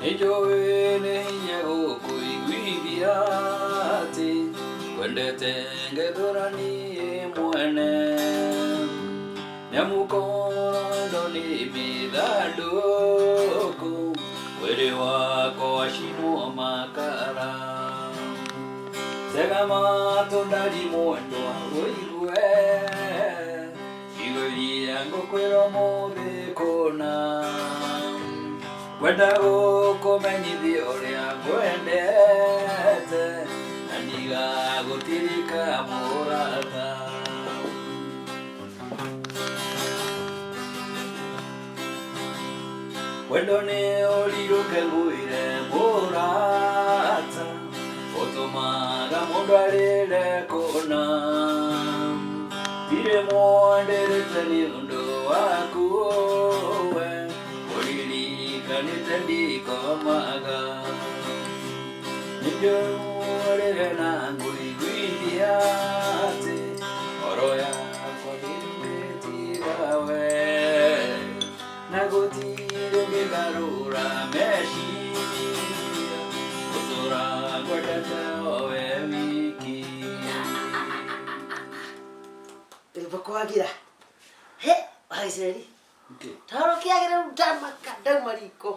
Nĩnjũĩ nĩ hinya gũkũiguithia atĩ ngwendete ngethũra niĩ mwene nĩamu korwo wendo nĩ mĩthandũkũ mwĩrĩ wakwa wacinwo makara tega matũ ndari mwendwa ũigue Ciugo iria ngũkwĩra ũmũthĩ kũna Ngwenda gũkũmenyithia ũrĩa ngwendete Na ndigagũtirika mũrata Wendo nĩ ũrirũke ngwĩre mũrata Ũtũmaga mũndũ arĩre kũna Ndirĩ mwenderete nĩ ũndũ waku we Ũririkanĩte ndikomaga Nĩnjũrĩre na ngũiguithia atĩ Ngoro yakwa ndĩngĩtiga we Na gũtirĩ ũngĩgarũra meciria Gũtũra ngwendete o we wiki Rwĩmbo kwagira he waiceri toro kĩagĩrĩru ndamaka ndauma riko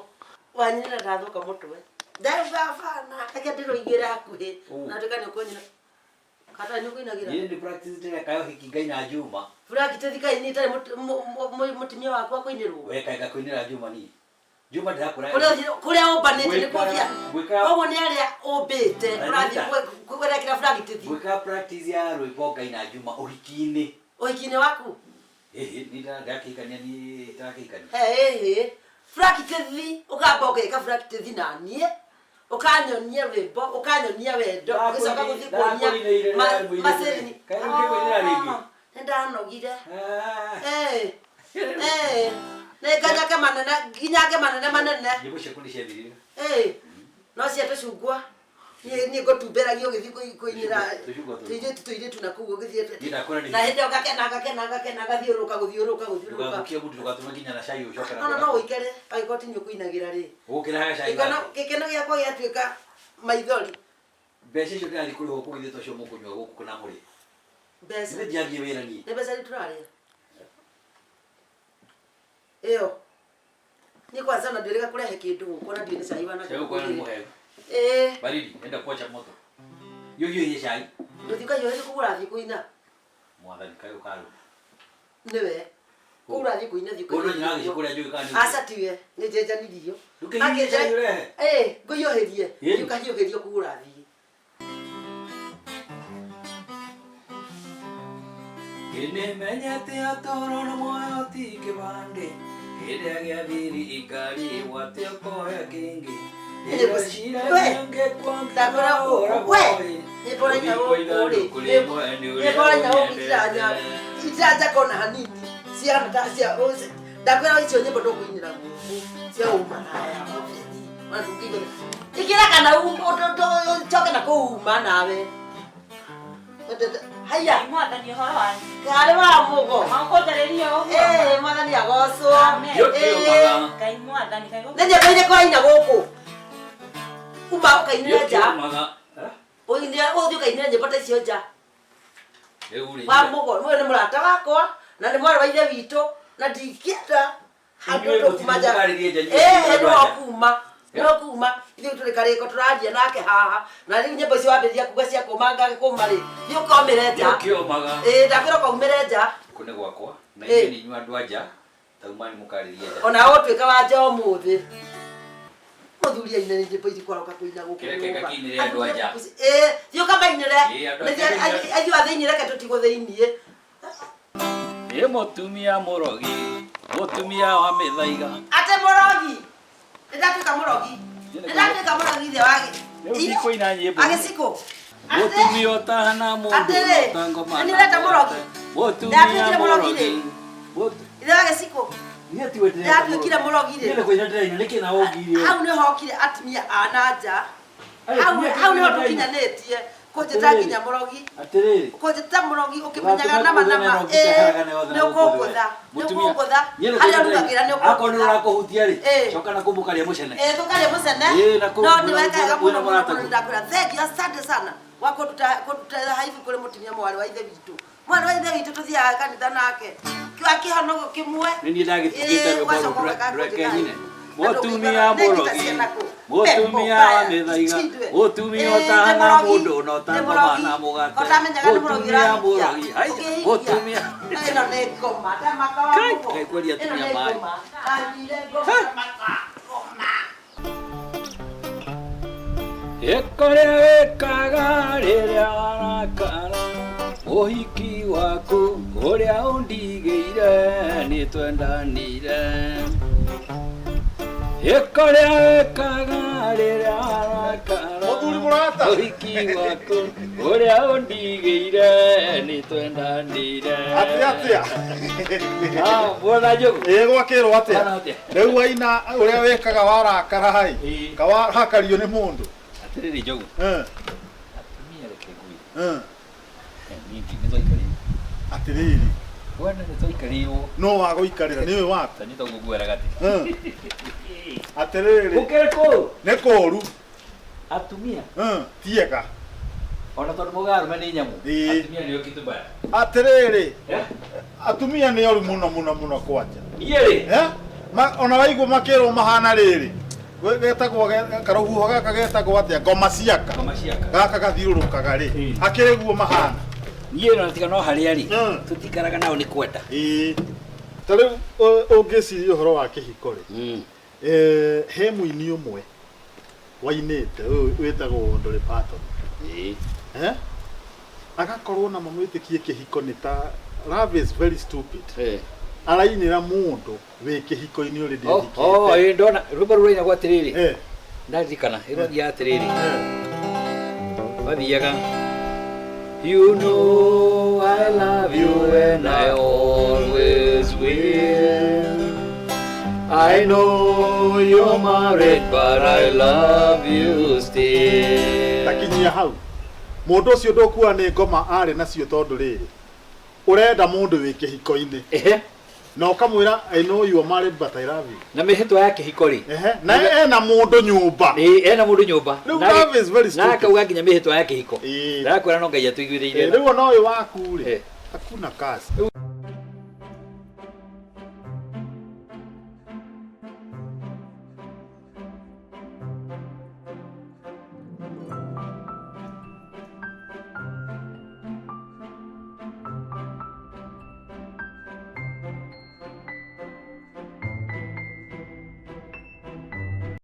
wanyinĩra ndathũka mũtwe ndauga bana reke ndĩrũigĩre hakuhĩ na nduĩka nĩ ũkũnyina kata nĩ ũkũinagĩra Niĩ nĩ practice ndĩreka ya ũhiki ngaina Juma. Buraki thikai niĩ itarĩ mũtumia wakwa kũinĩrwo We kaĩ ngakũinĩra Juma niĩ. Juma ndĩrakũra. Kũrĩa kũrĩa ũmbanĩte nĩ kũbia. Gwĩka- Koguo nĩ arĩa ũmbĩte ũrathiĩ Anita. kũrekĩra buragitĩthi Gwĩka practice ya rwĩmbo ngaina Juma ũhiki-inĩ. ũhiki-inĩ waku. Ĩhĩ, niĩ ndakĩhikania niĩ ndakĩhikania. Ĩhĩ, buragitĩthi ũkamba ũgeka buragitĩthi na niĩ ũkanyonia rwĩmbo ũkanyonia wendo ũgĩcoka gũthiĩ kuonia Ndakũinĩire rĩrĩa mũirĩtu. macĩrini. Kaĩ rĩu ngĩkũinĩra rĩngĩ? Nĩ ndanogire. Ah. Eh, eh, nĩ nganyake manene nginyange manene manene. Nyĩmbo ciaku nĩ ciathirire. Eh, no cia tũcungwa niĩ niĩ ngũtumberagio ũgĩthiĩ kũinĩra Tũcungwa tũrĩkũ? tũirĩtu tũirĩtu na kũu ũgĩthiĩ Niĩ ndakwĩra nĩ na hĩndĩ ĩyo ngakena ngakena ngakena ngathiũrũrũka gũthiũrũrũka gũthiũrũrũka Ndũgathũkie mũtu ndũgatũme nginya na cai ũcoke no no no ũikare angĩkorwo ti niĩ ũkũinagĩra rĩ Ũgũkĩrehaga cai gĩkeno waku. gĩkeno gĩakwa gĩatuĩka maithori Mbeca icio ndĩrathiĩ kũrĩhwo kũu ithuĩ tũcio mũkũnyua gũkũ na mũrĩ. mbeca Ithe ndirathiĩ wĩra niĩ. nĩ mbeca rĩ tũrarĩa ĩyo niĩ kwanza ona ndĩrĩga kũrehe kĩndũ gũkũ ona ndiũĩ nĩ cai wana Cai gũkũ nĩ mũhehu. ĩĩ Baridi, enda kuacha moto. Yo hiyo cai. ndũthiĩ ũkahiũhĩrie kũu ũrathiĩ kũina Mwathani kaĩ ũkarũ. nĩwe kũu ũrathiĩ kũina thiĩ Kũndũ nyina agĩci kũrĩa njũĩ kana nĩ. aca tiwe nĩ njenjanirio Ndũkĩhiũhie cai ũrehe. ĩĩ ngũhiũhĩrie Ĩĩ. thiĩ ũkahiũhĩrio kũu ũrathiĩ Nĩmenyete atoro na muoyo ti kĩbandĩ Kĩrĩa gĩa thirikari gwate ũkoya kĩngĩ Nyĩmbo we, ndakwĩra we, nyĩmbo ũraina gũkũ rĩ, nyĩmbo ũraina gũkũ itiranja itiranja kona hanini ciana ta cia ndakwĩra icio nyĩmbo ndũkũinĩra gũkũ cia ũmaraya mũtheri ona ndũngĩigua ikĩra kana njoke na kũu uma nawe haya Mwathani ũhoro wanyu. karĩ wa mũgo Maũkũnjarĩria ũguo. ĩĩ mwathani agocwo Amen. Ĩĩ. Ngai mwathani kaĩ nĩ nyĩmbo irĩkũ ũraina gũkũ uma ũkainĩra nja ũinĩre ũthiĩ ũkainĩra nyĩmbo ta icio nja wa mũgo ũyũ nĩ mũrata wakwa na nĩ mwarĩ wa ithe witũ na ndingĩenda handũ Inyuĩ tũkuma nja mũtirĩ nja, inyuĩ ĩĩ mũtirĩ nĩ nja. wakuma nĩ wakuma ithuĩ tũrĩ karĩko tũraria nake haha na rĩu nyĩmbo icio wambĩrĩria kuga cia kũmanga kũma rĩ thiĩ ũkomĩre nja Kĩomaga ĩĩ ndakwĩra ũkaumĩre nja Gũkũ nĩ gwakwa na Ĩĩ. inyuĩ nĩ inyuĩ andũ a nja taumani mũkarĩrie nja ona ũtuĩka wa nja ũmũthĩ mũthuri aine nyĩmbo irĩkũ aroka kũina gũkũ Kĩreke nyũmba? gakĩinĩre andũ a nja. Ĩĩ, thiĩ ũkamainĩre Ĩĩ, andũ a nja kĩinĩre. aithuĩ a thĩiniĩ reke tũtigwo thĩiniĩ Ĩ mũtumia mũrogi mũtumia wa mĩthaiga atĩ mũrogi nĩndatuĩka mũrogi nĩndatuĩka mũrogi ithe wage Rĩu ndikũina nyĩmbo. agĩcikũ Mũtumia ũtahana mũndũ Atĩrĩ, ũtangoma nĩ nĩ ũreta mũrogi? Mũtumia Ndatuĩkire mũrogi mũrogi rĩ. Ithe wagĩcikũ Niĩ tiwe ndĩreta ndatuĩkire mũrogi Niĩ rĩ nĩ kũina ndĩraina nĩkĩ na ũngirie hau nĩho hokire atumia a na nja Ayo, hau atumia hau nĩho kĩrĩa tũkinyanĩtie Kũnjĩta nginya mũrogi. Atĩrĩrĩ. Kũnjĩta mũrogi ũkĩmenyaga nama nama. Nĩ ũkũngũtha. Nĩ ũkũngũtha. Harĩa ũrugagĩra nĩ ũkũngũtha. Akorwo nĩ ũrakũhutia rĩ, Ĩĩ. coka na kũu mũkarĩa mũcene. Eh, tukarĩa mũcene. Ĩĩ, na kũu No nĩ mwĩna- wekaga mwĩna mũno mũno mũrataguo. mũno ndakwĩra thengiũ asante sana wa kũnduta kũnduta haibu kũrĩ mũtumia mwarĩ wa ithe witũ. Mwarĩ wa ithe witũ tũthiaga kanitha nake. Akĩhonogo kĩmwe. Nĩ niĩ ndagĩtungĩte Ĩĩ, rwĩmbo ũgacoka rũu ũgeka rweke kũnjĩka nyine. haibu. Mũtumia mũrogi, mũtumia wa mĩthaiga, mũtumia ũtahana mũndũ na ũtangoma na mũgate, mũtumia mũrogi, hai, mũtumia. Ĩno nĩ ngoma, ndamaka wa Kai, mũgo. Ngai kweria Ĩno atumia nĩ maĩ. ngoma. Ndanyuire ngoma, ndamaka, ngoma. Ĩkorĩa wĩkaga rĩrĩa warakara ũhiki waku ũrĩa ũndigĩire nĩ twendanire. Ĩkorĩa wĩkaga rĩrĩa warakara Mũthuri mũrata. ũhiki waku ũrĩa ũndigĩire nĩ twendanire. Atĩa atĩa? Ah, bwana Njogu. Ĩ gwakĩrwo atĩa? Bwana atĩa? Rĩu waina ũrĩa wĩkaga warakara hai Ĩĩ. kawarakario nĩ mũndũ. Atĩrĩrĩ Njogu, Eh, atumia reke ngwĩre. eh. Ningĩ nĩ twaikarĩirwo. Atĩrĩrĩ, Bwana nĩ twaikarĩirwo. no wagũikarĩra nĩwe waku. Ta nĩ toguo nguoraga atĩ. Eh. Atĩrĩrĩ, Gũkĩrĩ kũu. nĩ kũũru. Atumia Eh, tiega. ona tondũ maugaga arũme nĩ nyamũ. Ĩĩ. Atumia nĩo kitu mbaya. Atĩrĩrĩ, Eh? atumia nĩ oru mũno mũno mũno kwanja. Niĩ rĩ, Eh? Ona waigua makĩrwo mahana rĩrĩ. Getagwo karũhuho gaka getagwo atĩa? Ngoma ciaka. ngoma ciaka. Gaka gathiũrũrũkaga rĩ. Ĩĩ. Akĩrĩ guo mahana. Niĩ ona tiga no harĩa rĩ, Mm. tũtikaraga nao nĩ kwenda. Ĩĩ. Ta rĩu ũngĩciria ũhoro wa kĩhiko rĩ, he mũini ũmwe wainĩte ũyũ wĩtagwo Dolly Parton. Ĩĩ. Eh? Agakorwo na mamwĩtĩkie kĩhiko nĩ ta love is very stupid. Eh. Arainĩra mũndũ wĩ kĩhiko-inĩ ũrĩ Oh, oh, ndĩhikĩte. ĩĩ ndona rwĩmbo rũu rũrainagwo atĩrĩrĩ. Eh, Ndaririkana, rwathiaga atĩrĩrĩ. eh. Rwathiaga You know I love you and I always will. I know you're married but I love you still. Takinyia hau. Mũndũ ũcio ndũkuona nĩ ngoma arĩ nacio tondũ rĩrĩ ũrenda mũndũ wĩ kĩhiko-inĩ Ehe, na ũkamwĩra I know you are married but I love you. na mĩhĩtwa ya kĩhiko rĩ. Ehe, na ena mũndũ nyũmba. Ĩĩ, ena mũndũ nyũmba. Rĩu Na- love is very Na stupid. akauga nginya mĩhĩtwa ya kĩhiko. Ĩĩ. Ndarakwĩra no Ngai atũiguithĩire. Rĩu ona ũyũ waku rĩ Eh. hakuna kazi. Rĩu